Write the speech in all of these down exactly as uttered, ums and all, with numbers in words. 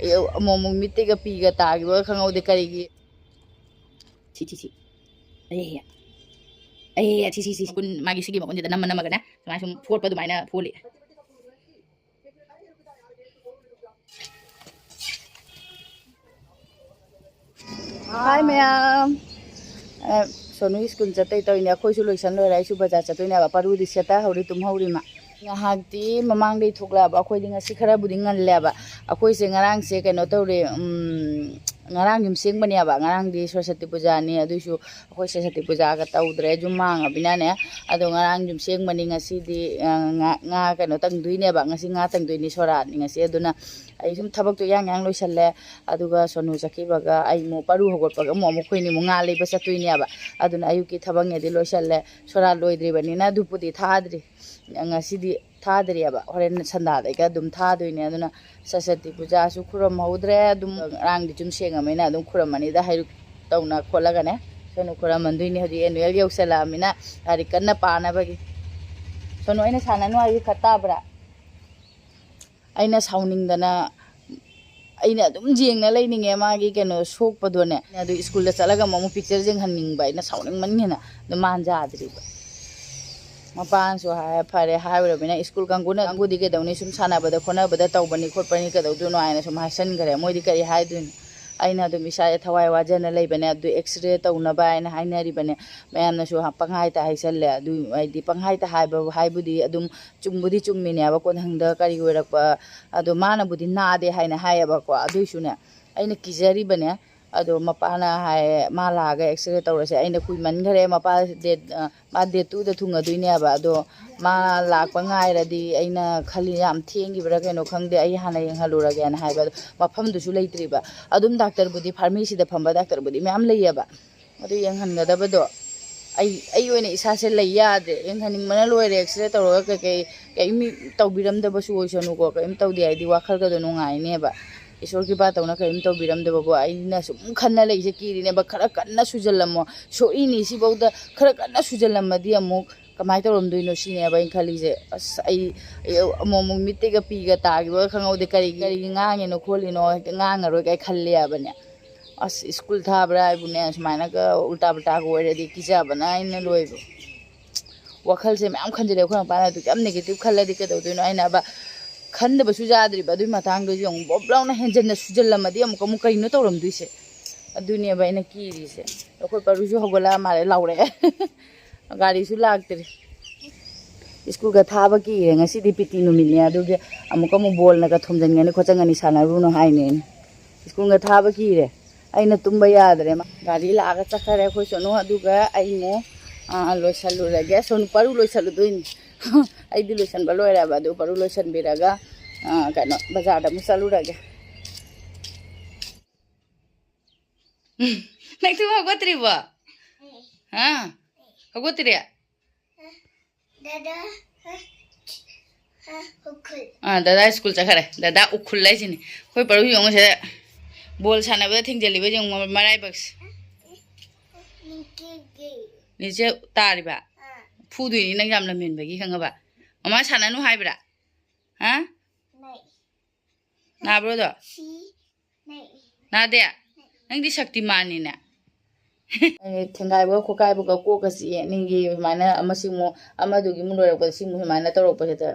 ꯑꯩ ꯑꯃꯨꯛ ꯑꯃꯨꯛ ꯃꯤꯠꯇꯒ ꯄꯤꯒ ꯇꯥꯈꯤꯕꯒ ꯈꯪꯍꯧꯗꯦ꯫ ꯀꯔꯤꯒꯤ? ꯁꯤ, ꯁꯤ, ꯁꯤ꯫ ꯑꯩ, ꯑꯩ, ꯁꯤ, ꯁꯤ, ꯁꯤ꯫ ꯃꯒꯨꯟ, ꯃꯥꯒꯤ ꯁꯤꯒꯤ ꯃꯒꯨꯟꯁꯤꯗ ꯅꯝꯃ ꯅꯝꯃꯒꯅꯦ, ꯁꯨꯃꯥꯏꯅ ꯁꯨꯝ ꯐꯣꯠꯄ ꯑꯗꯨꯃꯥꯏꯅ ꯐꯣꯠꯂꯤ꯫ ꯍꯥꯏ ꯃꯌꯥꯝ꯫ ꯑ, ꯁꯣꯅꯨ ꯁ꯭ꯀꯨꯜ ꯆꯠꯇꯣꯏ ꯇꯧꯔꯤꯅꯦ꯫ ꯑꯩꯈꯣꯏꯁꯨ ꯂꯣꯏꯁꯟ ꯂꯣꯏꯔꯦ꯫ ꯑꯩꯁꯨ ꯕꯖꯥꯔ ꯆꯠꯇꯣꯏꯅꯦꯕ꯫ ꯄꯔꯨꯗꯤ ꯁꯦꯠꯇ ꯍꯧꯔꯤ, ꯇꯨꯝ ꯍꯧꯔꯤ ꯃꯥ꯫ ꯉꯥꯏꯍꯥꯛꯇꯤ ꯃꯃꯥꯡꯗꯩ ꯊꯣꯛꯂꯛꯑꯕ꯫ ꯑꯩꯈꯣꯏꯗꯤ ꯉꯁꯤ ꯈꯔꯕꯨꯗꯤ ꯉꯜꯂꯦꯕ꯫ ꯑꯩꯈꯣꯏꯁꯦ ꯉꯔꯥꯡꯁꯦ ꯀꯩꯅꯣ ꯇꯧꯔꯦ, ꯎꯝ, ꯉꯔꯥꯡ ꯌꯨꯝ ꯁꯦꯡꯕꯅꯦꯕ꯫ ꯉꯔꯥꯡꯗꯤ ꯁꯔꯁꯇꯤ ꯄꯨꯖꯥꯅꯤ꯫ ꯑꯗꯨꯏꯁꯨ ꯑꯩꯈꯣꯏ ꯁꯔꯁꯇꯤ ꯄꯨꯖꯥꯒ ꯇꯧꯗ꯭ꯔꯦ, ꯌꯨꯝ ꯍꯥꯡꯉꯕꯅꯤꯅꯅꯦ꯫ ꯑꯗꯣ ꯉꯔꯥꯡ ꯌꯨꯝ ꯁꯦꯡꯕꯅꯤ, ꯉꯁꯤꯗꯤ, ꯑ, ꯉꯥ, ꯉꯥ ꯀꯩꯅꯣ ꯇꯪꯗꯣꯏꯅꯦꯕ꯫ ꯉꯁꯤ ꯉꯥ ꯇꯪꯗꯣꯏꯅꯤ ꯁꯣꯔꯥꯠꯅꯤ ꯉꯁꯤ꯫ ꯑꯗꯨꯅ ꯑꯩ ꯁꯨꯝ ꯊꯕꯛꯇꯣ ꯏꯌꯥꯡ ꯌꯥꯡ ꯂꯣꯏꯁꯜꯂꯦ꯫ ꯑꯗꯨꯒ ꯁꯣꯅꯨ ꯆꯠꯈꯤꯕꯒ ꯑꯩ ꯑꯃꯨꯛ ꯄꯔꯨ ꯍꯧꯒꯠꯄꯒ ꯑꯃꯨꯛ, ꯑꯃꯨꯛ ꯑꯩꯈꯣꯏꯅꯤ ꯑꯃꯨꯛ ꯉꯥ ꯂꯩꯕ ꯆꯠꯇꯣꯏꯅꯦꯕ꯫ ꯑꯗꯨꯅ ꯑꯌꯨꯛꯀꯤ ꯊꯕꯛꯉꯩꯗꯤ ꯂꯣꯏꯁꯜꯂꯦ꯫ ꯁꯣꯔꯥꯠ ꯂꯣꯏꯗ꯭ꯔꯤꯕꯅꯤꯅ ꯑꯗꯨꯕꯨꯗꯤ ꯊꯥꯗ꯭ꯔꯤ꯫ ꯉꯁꯤꯗꯤ ꯊꯥꯗ꯭ꯔꯤꯑꯕ, ꯍꯣꯔꯦꯟ ꯁꯟꯗꯥꯗꯩꯒ ꯑꯗꯨꯝ ꯊꯥꯗꯣꯏꯅꯦ꯫ ꯑꯗꯨꯅ ꯁꯔꯁꯇꯤ ꯄꯨꯖꯥꯁꯨ ꯈꯨꯔꯨꯝꯍꯧꯗ꯭ꯔꯦ꯫ ꯑꯗꯨꯝ ꯉꯔꯥꯡꯗꯤ ꯁꯨꯝ ꯁꯦꯡꯉꯝꯃꯤꯅ ꯑꯗꯨꯝ ꯈꯨꯔꯨꯝꯃꯅꯤꯗ, ꯍꯩꯔꯨꯛ ꯇꯧꯅ ꯈꯣꯠꯂꯒꯅꯦ꯫ ꯁꯣꯅꯨ ꯈꯨꯔꯨꯝꯃꯟꯗꯣꯏꯅꯤ꯫ ꯍꯧꯖꯤꯛ annual ꯌꯧꯁꯜꯂꯛꯑꯃꯤꯅ ꯂꯥꯏꯔꯤꯛ ꯀꯟꯅ ꯄꯥꯅꯕꯒꯤ꯫ ꯁꯣꯅꯨ, ꯑꯩꯅ ꯁꯥꯟꯅꯅꯨ ꯍꯥꯏꯕꯤ ꯈꯔ ꯇꯥꯕ꯭ꯔꯥ? ꯑꯩꯅ ꯁꯥꯎꯅꯤꯡꯗꯅ, ꯑꯩꯅ ꯑꯗꯨꯝ ꯌꯦꯡꯅ ꯂꯩꯅꯤꯡꯉꯦ ꯃꯥꯒꯤ ꯀꯩꯅꯣ ꯁꯣꯛꯄꯗꯣꯅꯦ꯫ ꯑꯗꯨ ꯁ꯭ꯀꯨꯜꯗ ꯆꯠꯂꯒ ꯑꯃꯨꯛ, ꯑꯃꯨꯛ pictures ꯌꯦꯡꯍꯟꯅꯤꯡꯕ, ꯑꯩꯅ ꯁꯥꯎꯅꯤꯡꯃꯟꯒꯤꯅ꯫ ꯑꯗꯨ ꯃꯥꯟ ꯌꯥꯗ꯭ꯔꯤꯕ꯫ ꯃꯄꯥꯅꯁꯨ ꯍꯥꯏ, "ꯐꯔꯦ, ꯍꯥꯏꯔꯨꯔꯕꯅꯤꯅ ꯁ꯭ꯀꯨꯜ ꯀꯥꯡꯕꯨꯅ, ꯀꯥꯡꯕꯨꯗꯤ ꯀꯩꯗꯧꯅꯤ, ꯁꯨꯝ ꯁꯥꯟꯅꯕꯗ ꯈꯣꯠꯅꯕꯗ ꯇꯧꯕꯅꯤ ꯈꯣꯠꯄꯅꯤ, ꯀꯩꯗꯧꯗꯣꯏꯅꯣ?" ꯍꯥꯏꯅ ꯁꯨꯝ ꯍꯥꯏꯁꯟꯈ꯭ꯔꯦ꯫ ꯃꯣꯏꯗꯤ ꯀꯔꯤ ꯍꯥꯏꯗꯣꯏꯅꯣ? ꯑꯩꯅ ꯑꯗꯨꯝ ꯏꯁꯥꯁꯦ ꯊꯋꯥꯏ ꯋꯥꯖꯅ ꯂꯩꯕꯅꯦ꯫ ꯑꯗꯨ X-ray ꯇꯧꯅꯕ ꯍꯥꯏꯅ ꯍꯥꯏꯅꯔꯤꯕꯅꯦ꯫ ꯃꯌꯥꯝꯅꯁꯨ ꯄꯪꯍꯥꯏꯇ ꯍꯥꯏꯁꯜꯂꯦ꯫ ꯑꯗꯨ ꯍꯥꯏꯗꯤ ꯄꯪꯍꯥꯏꯇ ꯍꯥꯏꯕ ꯍꯥꯏꯕꯨꯗꯤ ꯑꯗꯨꯝ ꯆꯨꯝꯕꯨꯗꯤ ꯆꯨꯝꯃꯤꯅꯦꯕ, ꯀꯣꯟꯊꯪꯗ ꯀꯔꯤ ꯑꯣꯏꯔꯛꯄ, ꯑꯗꯣ ꯃꯥꯅꯕꯨꯗꯤ ꯅꯥꯗꯦ ꯍꯥꯏꯅ ꯍꯥꯏꯌꯦꯕꯀꯣ꯫ ꯑꯗꯨꯏꯁꯨꯅꯦ, ꯑꯩꯅ ꯀꯤꯖꯔꯤꯕꯅꯦ꯫ ꯑꯗꯣ ꯃꯄꯥꯅ ꯍꯥꯏꯌꯦ, "ꯃꯥ ꯂꯥꯛꯑꯒ X-ray ꯇꯧꯔꯁꯦ"꯫ ꯑꯩꯅ, "ꯀꯨꯏꯃꯟꯈ꯭ꯔꯦ, ꯃꯄꯥ date, ꯑ, ꯃꯥ date two-ꯗ ꯊꯨꯡꯉꯗꯣꯏꯅꯦꯕ꯫ ꯑꯗꯣ ꯃꯥ ꯂꯥꯛꯄ ꯉꯥꯏꯔꯗꯤ ꯑꯩꯅ ꯈꯜꯂꯤ ꯌꯥꯝ ꯊꯦꯡꯈꯤꯕ꯭ꯔꯥ ꯀꯩꯅꯣ ꯈꯪꯗꯦ, ꯑꯩ ꯍꯥꯟꯅ ꯌꯦꯡꯍꯜꯂꯨꯔꯒꯦꯅ" ꯍꯥꯏꯕ꯫ ꯑꯗꯣ ꯃꯐꯝꯗꯨꯁꯨ ꯂꯩꯇ꯭ꯔꯤꯕ꯫ ꯑꯗꯨꯝ ꯗꯥꯛꯇꯔꯕꯨꯗꯤ, pharmacy-ꯗ ꯐꯝꯕ ꯗꯥꯛꯇꯔꯕꯨꯗꯤ ꯃꯌꯥꯝ ꯂꯩꯌꯦꯕ꯫ ꯑꯗꯨ ꯌꯦꯡꯍꯟꯒꯗꯕꯗꯣ ꯑꯩ, ꯑꯩ ꯑꯣꯏꯅ ꯏꯁꯥꯁꯦ ꯂꯩ ꯌꯥꯗ꯭ꯔꯦ꯫ ꯌꯦꯡꯍꯟꯅꯤꯡꯕꯅ ꯂꯣꯏꯔꯦ꯫ X-ray ꯇꯧꯔꯒ ꯀꯩꯀꯩ, ꯀꯔꯤꯝ ꯇꯧꯕꯤꯔꯝꯗꯕꯁꯨ ꯑꯣꯏꯁꯅꯨꯀꯣ꯫ ꯀꯔꯤꯝ ꯇꯧꯗꯦ ꯍꯥꯏꯗꯤ ꯋꯥꯈꯜꯒꯗꯣ ꯅꯨꯡꯉꯥꯏꯅꯦꯕ꯫ ꯏꯁꯣꯔ ꯀ꯭ꯔꯤꯄꯥ ꯇꯧꯅ ꯀꯔꯤꯝ ꯇꯧꯕꯤꯔꯝꯗꯕꯀꯣ꯫ ꯑꯩꯅ ꯁꯨꯝ ꯈꯟꯅ ꯂꯩꯁꯦ ꯀꯤꯔꯤꯅꯦꯕ꯫ "ꯈꯔ ꯀꯟꯅ ꯁꯨꯖꯜꯂꯝꯃꯣ꯫ ꯁꯣꯛꯏꯅꯤ ꯁꯤꯐꯧꯗ ꯈꯔ ꯀꯟꯅ ꯁꯨꯖꯜꯂꯝꯃꯗꯤ ꯑꯃꯨꯛ ꯀꯃꯥꯏꯅ ꯇꯧꯔꯝꯗꯣꯏꯅꯣ ꯁꯤꯅꯦꯕ ꯑꯩꯅ ꯈꯜꯂꯤꯁꯦ꯫ ꯑꯁ, ꯑꯩ, ꯑꯩ ꯑꯃꯨꯛ ꯑꯃꯨꯛ ꯃꯤꯠꯇꯒ ꯄꯤꯒ ꯇꯥꯈꯤꯕꯒ ꯈꯪꯍꯧꯗꯦ꯫ ꯀꯔꯤ, ꯀꯔꯤꯒꯤ ꯉꯥꯡꯉꯤꯅꯣ ꯈꯣꯠꯂꯤꯅꯣ, ꯍꯦꯛꯇ ꯉꯥꯡꯉꯔꯣꯏ ꯀꯥꯏ ꯈꯜꯂꯦꯕꯅꯦ꯫ ꯑꯁ, ꯁ꯭ꯀꯨꯜ ꯊꯥꯕ꯭ꯔꯥ ꯍꯥꯏꯕꯨꯅꯦ, ꯁꯨꯃꯥꯏꯅꯒ ꯎꯜꯇꯥ ꯄꯨꯜꯇꯥꯒ ꯑꯣꯏꯔꯗꯤ ꯀꯤꯖꯕꯅ ꯑꯩꯅ ꯂꯣꯏꯕ꯫ ꯋꯥꯈꯜꯁꯦ ꯃꯌꯥꯝ ꯈꯟꯖꯤꯜꯂꯦ꯫ ꯑꯩꯈꯣꯏ ꯃꯄꯥꯅ ꯑꯗꯨꯛ ꯌꯥꯝ negative ꯈꯜꯂꯗꯤ ꯀꯩꯗꯧꯗꯣꯏꯅꯣ? ꯑꯩꯅ ꯑꯕ ꯈꯟꯗꯕꯁꯨ ꯌꯥꯗ꯭ꯔꯤꯕ ꯑꯗꯨꯒꯤ ꯃꯇꯥꯡꯗꯨꯁꯨ ꯌꯦꯡꯉꯨ꯫ ꯕꯣꯞ ꯂꯥꯎꯅ ꯍꯦꯟꯖꯟꯅ ꯁꯨꯖꯜꯂꯝꯃꯗꯤ ꯑꯃꯨꯛ, ꯑꯃꯨꯛ ꯀꯩꯅꯣ ꯇꯧꯔꯝꯗꯣꯏꯁꯦ? ꯑꯗꯨꯅꯦꯕ ꯑꯩꯅ ꯀꯤꯔꯤꯁꯦ꯫ ꯑꯩꯈꯣꯏ ꯄꯔꯨꯁꯨ ꯍꯧꯒꯠꯂꯛꯑ ꯃꯥꯜꯂꯦ, ꯂꯥꯎꯔꯛꯑꯦ꯫ ꯒꯥꯔꯤꯁꯨ ꯂꯥꯛꯇ꯭ꯔꯤ꯫ ꯁ꯭ꯀꯨꯜꯒ ꯊꯥꯕ ꯀꯤꯔꯦ꯫ ꯉꯁꯤꯗꯤ ꯄꯤ ꯇꯤ ꯅꯨꯃꯤꯠꯅꯦ, ꯑꯗꯨꯒꯤ ꯑꯃꯨꯛꯀ ꯑꯃꯨꯛ ꯕꯣꯜꯅꯒ ꯊꯣꯝꯖꯤꯟꯒꯅꯤ ꯈꯣꯠꯆꯟꯒꯅꯤ, ꯁꯥꯟꯅꯔꯨꯅꯨ ꯍꯥꯏꯅꯦ ꯑꯩꯅ꯫ ꯁ꯭ꯀꯨꯜꯒ ꯊꯥꯕ ꯀꯤꯔꯦ꯫ ꯑꯩꯅ ꯇꯨꯝꯕ ꯌꯥꯗ꯭ꯔꯦ꯫ ꯃꯥ ꯒꯥꯔꯤ ꯂꯥꯛꯑꯒ ꯆꯠꯈꯔꯦ ꯑꯩꯈꯣꯏ ꯁꯣꯅꯨ꯫ ꯑꯗꯨꯒ ꯑꯩ ꯑꯃꯨꯛ, ꯑꯥ, ꯂꯣꯏꯁꯜꯂꯨꯔꯒꯦ꯫ ꯁꯣꯅꯨ ꯄꯔꯨ ꯂꯣꯏꯁꯜꯂꯨꯗꯣꯏꯅꯤ꯫ ꯑꯩꯗꯤ ꯂꯣꯏꯁꯟꯕ ꯂꯣꯏꯔꯦꯕ꯫ ꯑꯗꯨ ꯄꯔꯨ ꯂꯣꯏꯁꯟꯕꯤꯔꯒ, ꯑꯥ, ꯀꯩꯅꯣ, ꯕꯖꯥꯔꯗ ꯑꯃꯨꯛ ꯆꯠꯂꯨꯔꯒꯦ꯫ ꯅꯪ ꯇꯨꯝ ꯍꯧꯒꯠꯇ꯭ꯔꯤꯕꯣ? ꯍꯥ? ꯍꯧꯒꯠꯇ꯭ꯔꯤ? ꯗꯥꯗꯥ, ꯍꯥ? ꯍꯥ, ꯎꯈ꯭ꯔꯨꯜ꯫ ꯑꯥ, ꯗꯥꯗꯥ ꯁ꯭ꯀꯨꯜ ꯆꯠꯈꯔꯦ꯫ ꯗꯥꯗꯥ ꯎꯈ꯭ꯔꯨꯜ ꯍꯥꯏꯁꯤꯅꯤ꯫ ꯑꯩꯈꯣꯏ ꯄꯔꯨ ꯌꯦꯡꯉꯨ ꯁꯤꯗ ꯕꯣꯜ ꯁꯥꯟꯅꯕꯗ ꯊꯤꯡꯖꯤꯜꯂꯤꯕ ꯌꯦꯡꯉꯨ ꯃꯔꯥꯏꯕꯛꯁꯦ꯫ ꯅꯤꯡꯀꯤꯒꯤ꯫ ꯅꯦꯆꯦ ꯇꯥꯔꯤꯕ? ꯑꯥ꯫ ꯐꯨꯗꯣꯏꯅꯤ ꯅꯪ ꯌꯥꯝ ꯂꯝꯍꯦꯟꯕꯒꯤ, ꯈꯪꯉꯕ? ꯃꯃꯥ ꯁꯥꯟꯅꯅꯨ ꯍꯥꯏꯕ꯭ꯔꯥ? ꯍꯥ? ꯅꯥꯏ꯫ ꯅꯥꯕ꯭ꯔꯣꯗꯣ? ꯁꯤ ꯅꯥꯏ꯫ ꯅꯥꯗꯦ? ꯅꯪꯗꯤ ꯁꯛꯇꯤꯃꯥꯟꯅꯤꯅꯦ꯫ ꯑꯩ ꯊꯦꯡꯒꯥꯏꯕꯒ ꯈꯣꯠꯀꯥꯏꯕꯒ ꯀꯣꯛꯀ ꯆꯤꯛꯑꯦ꯫ ꯅꯤꯡꯒꯤ ꯁꯨꯃꯥꯏꯅ ꯑꯃꯁꯤꯃꯨꯛ, ꯑꯃꯗꯨꯒꯤ ꯑꯃꯨꯛ ꯂꯣꯏꯔꯛꯄꯗ ꯁꯤꯃꯨꯛ ꯁꯨꯃꯥꯏꯅ ꯇꯧꯔꯛꯄꯁꯤꯗ꯫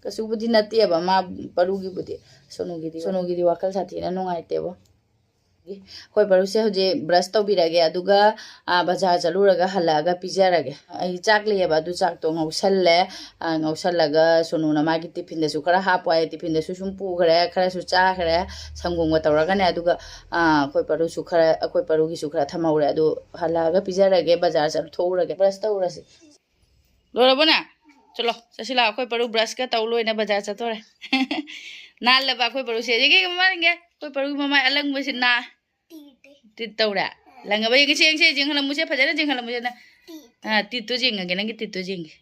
ꯀꯩꯁꯨꯕꯨꯗꯤ ꯅꯠꯇꯦꯕ ꯃꯥ ꯄꯔꯨꯒꯤꯕꯨꯗꯤ꯫ ꯁꯣꯅꯨꯒꯤꯗꯤ, ꯁꯣꯅꯨꯒꯤꯗꯤ ꯋꯥꯈꯜ ꯁꯥꯊꯤꯅ ꯅꯨꯡꯉꯥꯏꯇꯦꯕꯣ꯫ ꯑꯩꯈꯣꯏ ꯄꯔꯨꯁꯦ ꯍꯧꯖꯤꯛ ꯕ꯭ꯔꯁ ꯇꯧꯕꯤꯔꯒꯦ, ꯑꯗꯨꯒ, ꯑꯥ, ꯕꯖꯥꯔ ꯆꯠꯂꯨꯔꯒ ꯍꯜꯂꯛꯑꯒ ꯄꯤꯖꯔꯒꯦ꯫ ꯑꯩ ꯆꯥꯛ ꯂꯩꯌꯦꯕ, ꯑꯗꯨ ꯆꯥꯛꯇꯣ ꯉꯧꯁꯜꯂꯦ꯫ ꯑꯥ, ꯉꯧꯁꯜꯂꯒ ꯁꯣꯅꯨꯅ ꯃꯥꯒꯤ ꯇꯤꯐꯤꯟꯗꯁꯨ ꯈꯔ ꯍꯥꯞꯄꯣ ꯍꯥꯏ, ꯇꯤꯐꯤꯟꯗꯁꯨ ꯁꯨꯝ ꯄꯨꯈ꯭ꯔꯦ, ꯈꯔꯁꯨ ꯆꯥꯈ꯭ꯔꯦ꯫ ꯁꯪꯒꯣꯝꯒ ꯇꯧꯔꯒꯅꯦ, ꯑꯗꯨꯒ, ꯑꯥ, ꯑꯩꯈꯣꯏ ꯄꯔꯨꯁꯨ ꯈꯔ, ꯑꯩꯈꯣꯏ ꯄꯔꯨꯒꯤꯁꯨ ꯈꯔ ꯊꯝꯍꯧꯔꯦ꯫ ꯑꯗꯨ ꯍꯜꯂꯛꯑꯒ ꯄꯤꯖꯔꯒꯦ, ꯕꯖꯥꯔ ꯆꯠꯊꯣꯛꯎꯔꯒꯦ꯫ ꯕ꯭ꯔꯁ ꯇꯧꯔꯁꯤ꯫ ꯂꯣꯏꯔꯕꯣ ꯅꯪ? ꯆꯠꯂꯣ, ꯆꯠꯁꯤ ꯂꯥꯛꯑꯣ꯫ ꯑꯩꯈꯣꯏ ꯄꯔꯨ ꯕ꯭ꯔꯁꯀ ꯇꯧ ꯂꯣꯏꯅ ꯕꯖꯥꯔ ꯆꯠꯇꯣꯔꯦ꯫ ꯅꯥꯜꯂꯕ ꯑꯩꯈꯣꯏ ꯄꯔꯨꯁꯦ? ꯌꯦꯡꯒꯦ, ꯃꯃꯥ ꯌꯦꯡꯒꯦ꯫ ꯑꯩꯈꯣꯏ ꯄꯔꯨꯒꯤ ꯃꯃꯥꯏ ꯑꯂꯪꯕꯁꯤ ꯅꯥ-, ꯇꯤꯠ ꯇꯧꯔꯦ꯫ ꯂꯪꯉꯕ? ꯌꯦꯡꯒꯦ, ꯌꯦꯡꯁꯦ, ꯌꯦꯡꯍꯜꯂꯝꯃꯨꯁꯦ, ꯐꯖꯅ ꯌꯦꯡꯍꯜꯂꯝꯃꯨꯁꯦ ꯅꯪ꯫ ꯑꯥ, ꯇꯤꯠꯇꯣ ꯌꯦꯡꯉꯒꯦ, ꯅꯪꯒꯤ ꯇꯤꯠꯇꯣ ꯌꯦꯡꯒꯦ꯫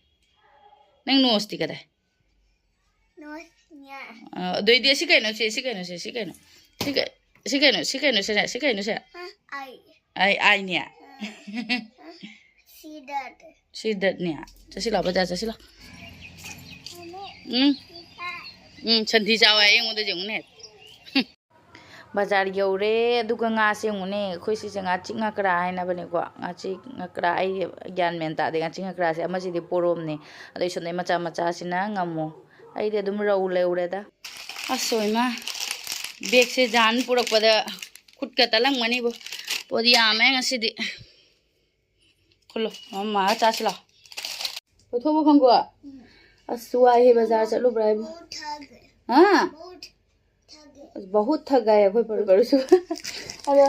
ꯅꯪ ꯅꯣꯁꯇꯤ ꯀꯗꯥꯏ? ꯅꯣꯁꯅꯦ꯫ ꯑꯥ, ꯑꯗꯨꯏꯗꯤ ꯁꯤ ꯀꯩꯅꯣ, ꯁꯤ, ꯁꯤ ꯀꯩꯅꯣ, ꯁꯤ, ꯁꯤ ꯀꯩꯅꯣ? ꯁꯤ ꯀꯩ-, ꯁꯤ ꯀꯩꯅꯣ, ꯁꯤ ꯀꯩꯅꯣ, ꯁꯤ, ꯁꯤ ꯀꯩꯅꯣ, ꯁꯦ? ꯑꯥ, ꯑꯥꯏ꯫ ꯑꯥꯏ, ꯑꯥꯏꯅꯦ? ꯑꯥ꯫ ꯑꯥ, ꯁꯤ꯫ ꯁꯤ ꯗꯠꯅꯦ꯫ ꯆꯠꯁꯤ ꯂꯥꯛꯑꯣ, ꯕꯖꯥꯔ ꯆꯠꯁꯤ ꯂꯥꯛꯑꯣ꯫ ꯎꯝ꯫ ꯎꯝ, ꯁꯟꯊꯤ ꯆꯥꯎ ꯍꯥꯏ ꯑꯩꯉꯣꯟꯗ ꯌꯦꯡꯉꯨꯅꯦ꯫ ꯕꯖꯥꯔ ꯌꯧꯔꯦ, ꯑꯗꯨꯒ ꯉꯥꯁꯦ ꯌꯦꯡꯉꯨꯅꯦ꯫ ꯑꯩꯈꯣꯏ ꯁꯤꯁꯦ ꯉꯥꯆꯤꯛ ꯉꯥꯀ꯭ꯔꯥ ꯍꯥꯏꯅꯕꯅꯦꯀꯣ꯫ ꯉꯥꯆꯤꯛ ꯉꯥꯀ꯭ꯔꯥ, ꯑꯩ ꯒ꯭ꯌꯥꯟ ꯃꯦꯟ ꯇꯥꯗꯦ꯫ ꯉꯥꯆꯤꯛ ꯉꯥꯀ꯭ꯔꯥꯁꯦ, ꯑꯃꯁꯤꯗꯤ ꯄꯣꯔꯣꯝꯅꯦ, ꯑꯗꯩ ꯁꯣꯝꯗꯩ ꯃꯆꯥ ꯃꯆꯥꯁꯤꯅ ꯉꯥꯃꯨ꯫ ꯑꯩꯗꯤ ꯑꯗꯨꯝ ꯔꯧ ꯂꯧꯔꯦꯗ꯫ ꯑꯁ, ꯍꯣꯏ ꯏꯃꯥ, ꯕꯦꯒꯁꯦ ꯖꯥꯟ ꯄꯨꯔꯛꯄꯗ ꯈꯨꯠꯀ ꯇꯠꯂꯝꯒꯅꯤꯕꯣ꯫ ꯄꯣꯠ ꯌꯥꯝꯃꯦ ꯉꯁꯤꯗꯤ꯫ ꯈꯨꯜꯂꯣ, ꯃꯃꯥꯒ ꯆꯥꯁꯤ ꯂꯥꯛꯑꯣ꯫ ꯂꯧꯊꯣꯛꯄ ꯈꯪꯀꯣ? ꯑꯁ, ꯋꯥꯏꯍꯦ, ꯕꯖꯥꯔ ꯆꯠꯂꯨꯕ꯭ꯔꯥ ꯍꯥꯏꯕꯨ꯫ ꯍꯥ? ꯑꯁ, ꯕꯍꯨꯠ ꯊꯛ ꯍꯥꯏ ꯑꯩꯈꯣꯏ ꯄꯔꯨ ꯄꯔꯨꯁꯨ꯫ ꯑꯗꯣ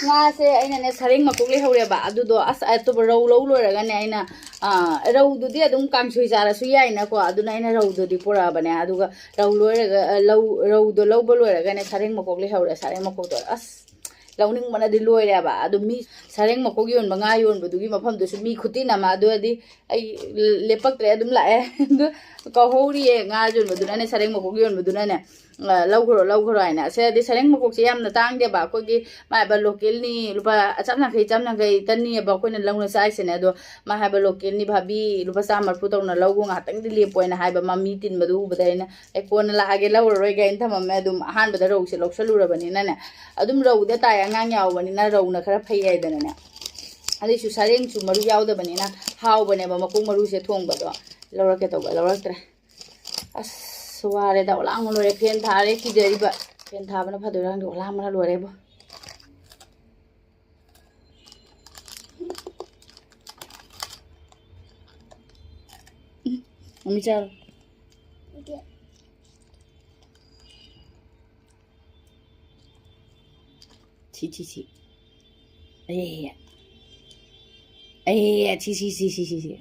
ꯉꯥꯁꯦ ꯑꯩꯅꯅꯦ, ꯁꯔꯦꯡ ꯃꯀꯣꯛ ꯂꯩꯍꯧꯔꯦꯕ꯫ ꯑꯗꯨꯗꯣ ꯑꯁ, ꯑꯇꯣꯞꯄ ꯔꯧ ꯂꯧ ꯂꯣꯏꯔꯒꯅꯦ, ꯑꯩꯅ, ꯑ, ꯔꯧꯗꯨꯗꯤ ꯑꯗꯨꯝ ꯀꯥꯡꯁꯣꯏ ꯆꯥꯔꯁꯨ ꯌꯥꯏꯅꯀꯣ꯫ ꯑꯗꯨꯅ ꯑꯩꯅ ꯔꯧꯗꯨꯗꯤ ꯄꯨꯔꯛꯑꯕꯅꯦ꯫ ꯑꯗꯨꯒ ꯔꯧ ꯂꯣꯏꯔꯒ, ꯑ, ꯂꯧ-, ꯔꯧꯗꯣ ꯂꯧꯕ ꯂꯣꯏꯔꯒꯅꯦ, ꯁꯔꯦꯡ ꯃꯀꯣꯛ ꯂꯩꯍꯧꯔꯦ꯫ ꯁꯔꯦꯡ ꯃꯀꯣꯛꯇꯣ ꯑꯁ, ꯂꯧꯅꯤꯡꯕꯅꯗꯤ ꯂꯣꯏꯔꯦꯕ꯫ ꯑꯗꯨ ꯃꯤ ꯁꯔꯦꯡ ꯃꯀꯣꯛ ꯌꯣꯟꯕ, ꯉꯥ ꯌꯣꯟꯕꯗꯨꯒꯤ ꯃꯐꯝꯗꯨꯁꯨ ꯃꯤ ꯈꯨꯇꯤꯟ ꯑꯃ꯫ ꯑꯗꯨꯗꯤ ꯑꯩ ꯂꯦꯞꯄꯛꯇ꯭ꯔꯦ, ꯑꯗꯨꯝ ꯂꯥꯛꯑꯦ꯫ ꯑꯗꯨ ꯀꯧꯍꯧꯔꯤꯌꯦ, ꯉꯥ ꯌꯣꯟꯕꯗꯨꯅꯅꯦ, ꯁꯔꯦꯡ ꯃꯀꯣꯛ ꯌꯣꯟꯕꯗꯨꯅꯅꯦ, ꯑ, "ꯂꯧꯈ꯭ꯔꯣ, ꯂꯧꯈ꯭ꯔꯣ" ꯍꯥꯏꯅ꯫ ꯁꯤꯗꯗꯤ ꯁꯔꯦꯡ ꯃꯀꯣꯛꯁꯦ ꯌꯥꯝꯅ ꯇꯥꯡꯗꯦꯕ꯫ ꯑꯩꯈꯣꯏꯒꯤ ꯃꯥ ꯍꯥꯏꯕ ꯂꯣꯀꯦꯜꯅꯤ, ꯂꯨꯄꯥ ꯆꯥꯝ ꯌꯥꯡꯈꯩ, ꯆꯥꯝ ꯌꯥꯡꯈꯩ ꯇꯅꯤꯑꯕ ꯑꯩꯈꯣꯏꯅ ꯂꯧꯅ ꯆꯥꯏꯁꯤꯅꯦ꯫ ꯑꯗꯣ ꯃꯥ ꯍꯥꯏꯕ ꯂꯣꯀꯦꯜꯅꯤ ꯚꯥꯕꯤ, ꯂꯨꯄꯥ ꯆꯥꯝ ꯃꯔꯤꯐꯨ ꯇꯧꯅ ꯂꯧꯈꯣ, ꯉꯥꯏꯍꯥꯛꯇꯪꯗꯤ ꯂꯦꯞꯄꯣ ꯍꯥꯏꯅ ꯍꯥꯏꯕ꯫ ꯃꯥ ꯃꯤ ꯇꯤꯟꯕꯗꯨ ꯎꯕꯗ ꯑꯩꯅ, "ꯑꯦ, ꯀꯣꯟꯅ ꯂꯥꯛꯑꯒꯦ, ꯂꯧꯔꯔꯣꯏꯒꯦ" ꯍꯥꯏꯅ ꯊꯝꯃꯝꯃꯦ꯫ ꯑꯗꯨꯝ ꯑꯍꯥꯟꯕꯗ ꯔꯧꯁꯦ ꯂꯧꯁꯜꯂꯨꯔꯕꯅꯤꯅꯅꯦ, ꯑꯗꯨꯝ ꯔꯧꯗ ꯇꯥꯏ, ꯑꯉꯥꯡ ꯌꯥꯎꯕꯅꯤꯅ ꯔꯧꯅ ꯈꯔ ꯐꯩ ꯍꯥꯏꯗꯅꯅꯦ꯫ ꯑꯗꯨꯏꯁꯨ ꯁꯔꯦꯡꯁꯨ ꯃꯔꯨ ꯌꯥꯎꯗꯕꯅꯤꯅ ꯍꯥꯎꯕꯅꯦꯕ, ꯃꯀꯣꯛ ꯃꯔꯨꯁꯦ ꯊꯣꯡꯕꯗꯣ꯫ ꯂꯧꯔꯛꯀꯦ ꯇꯧꯕ, ꯂꯧꯔꯛꯇ꯭ꯔꯦ꯫ ꯑꯁ, ꯋꯥꯔꯦꯗ, ꯑꯣꯂꯥꯡꯕ ꯂꯣꯏꯔꯦ꯫ ꯐꯦꯟ ꯊꯥꯔꯦ, ꯀꯤꯖꯔꯤꯕ꯫ ꯐꯦꯟ ꯊꯥꯕꯅ ꯐꯗꯣꯏꯔꯥ ꯈꯪꯗꯦ, ꯑꯣꯂꯥꯡꯕꯅ ꯂꯣꯏꯔꯦꯕꯣ꯫ ꯎꯝ, ꯃꯃꯤ ꯆꯥꯔꯣ꯫ ꯁꯤ, ꯁꯤ, ꯁꯤ꯫ ꯑꯦ꯫ ꯑꯦ, ꯁꯤ, ꯁꯤ, ꯁꯤ꯫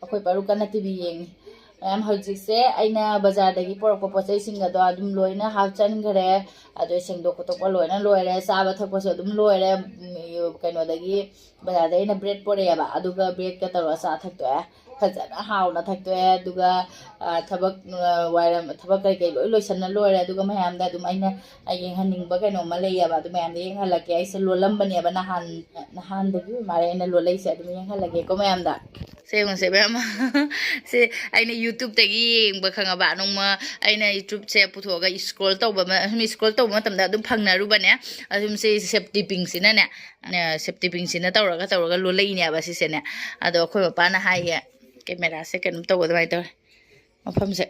ꯑꯩꯈꯣꯏ ꯄꯔꯨ ꯀꯟꯅ ꯇꯤ ꯚꯤ ꯌꯦꯡꯉꯤ꯫ ꯃꯌꯥꯝ, ꯍꯧꯖꯤꯛꯁꯦ ꯑꯩꯅ ꯕꯖꯥꯔꯗꯒꯤ ꯄꯨꯔꯛꯄ ꯄꯣꯠ ꯆꯩꯁꯤꯡ ꯑꯗꯣ ꯑꯗꯨꯝ ꯂꯣꯏꯅ ꯍꯥꯞꯆꯟꯈ꯭ꯔꯦ꯫ ꯑꯗꯣ ꯁꯦꯡꯗꯣꯛ ꯈꯣꯠꯇꯣꯛꯄ ꯂꯣꯏꯅ ꯂꯣꯏꯔꯦ꯫ ꯆꯥꯕ ꯊꯛꯄꯁꯨ ꯑꯗꯨꯝ ꯂꯣꯏꯔꯦ꯫ ꯎꯝ, ꯀꯩꯅꯣꯗꯒꯤ, ꯕꯖꯥꯔꯗꯒꯤ ꯑꯩꯅ ꯕ꯭ꯔꯦꯗ ꯄꯨꯔꯛꯑꯦꯕ꯫ ꯑꯗꯨꯒ ꯕ꯭ꯔꯦꯗꯀ ꯇꯧꯔꯒ ꯆꯥ ꯊꯛꯇꯣꯛꯑꯦ꯫ ꯐꯖꯅ ꯍꯥꯎꯅ ꯊꯛꯇꯣꯛꯑꯦ꯫ ꯑꯗꯨꯒ ꯊꯕꯛ ꯋꯥꯏꯔꯝ, ꯊꯕꯛ ꯀꯩꯀꯩ ꯂꯣꯏ ꯂꯣꯏꯁꯟꯅ ꯂꯣꯏꯔꯦ꯫ ꯑꯗꯨꯒ ꯃꯌꯥꯝꯗ ꯑꯗꯨꯝ ꯑꯩꯅ ꯌꯦꯡꯍꯟꯅꯤꯡꯕ ꯀꯩꯅꯣꯝꯃ ꯂꯩꯌꯦꯕ, ꯑꯗꯨ ꯃꯌꯥꯝꯗ ꯌꯦꯡꯍꯜꯂꯛꯀꯦ꯫ ꯑꯩꯁꯦ ꯂꯣꯜꯂꯝꯕꯅꯦꯕ ꯅꯍꯥꯟ, ꯅꯍꯥꯟꯗꯒꯤ ꯃꯥꯜꯂꯦ ꯑꯩꯅ ꯂꯣꯜꯂꯛꯏꯁꯦ꯫ ꯑꯗꯨꯝ ꯌꯦꯡꯍꯜꯂꯒꯦꯀꯣ ꯃꯌꯥꯝꯗ꯫ ꯁꯦ ꯌꯦꯡꯉꯨꯁꯦ ꯃꯌꯥꯝ꯫ ꯁꯤ ꯑꯩꯅ YouTube-ꯇꯒꯤ ꯌꯦꯡꯕ, ꯈꯪꯉꯕ? ꯅꯣꯡꯃ ꯑꯩꯅ YouTube-ꯁꯦ ꯄꯨꯊꯣꯛꯑꯒ scroll ꯇꯧꯕ, ꯁꯨꯝ scroll ꯇꯧꯕ ꯃꯇꯝꯗ ꯑꯗꯨꯝ ꯐꯪꯅꯔꯨꯕꯅꯦ꯫ ꯑꯗꯨꯝ ꯁꯤ safety pin-ꯁꯤꯅꯅꯦ, safety pin-ꯁꯤꯅ ꯇꯧꯔꯒ ꯇꯧꯔꯒ ꯂꯣꯜꯂꯛꯏꯅꯦꯕ ꯁꯤꯁꯦꯅꯦ꯫ ꯑꯗꯣ ꯑꯩꯈꯣꯏ ꯃꯄꯥꯅ ꯍꯥꯏꯌꯦ, camera-ꯁꯦ ꯀꯩꯅꯣꯝ ꯇꯧꯕ ꯑꯗꯨꯃꯥꯏꯅ ꯇꯧꯔꯦ ꯃꯐꯝꯁꯦ꯫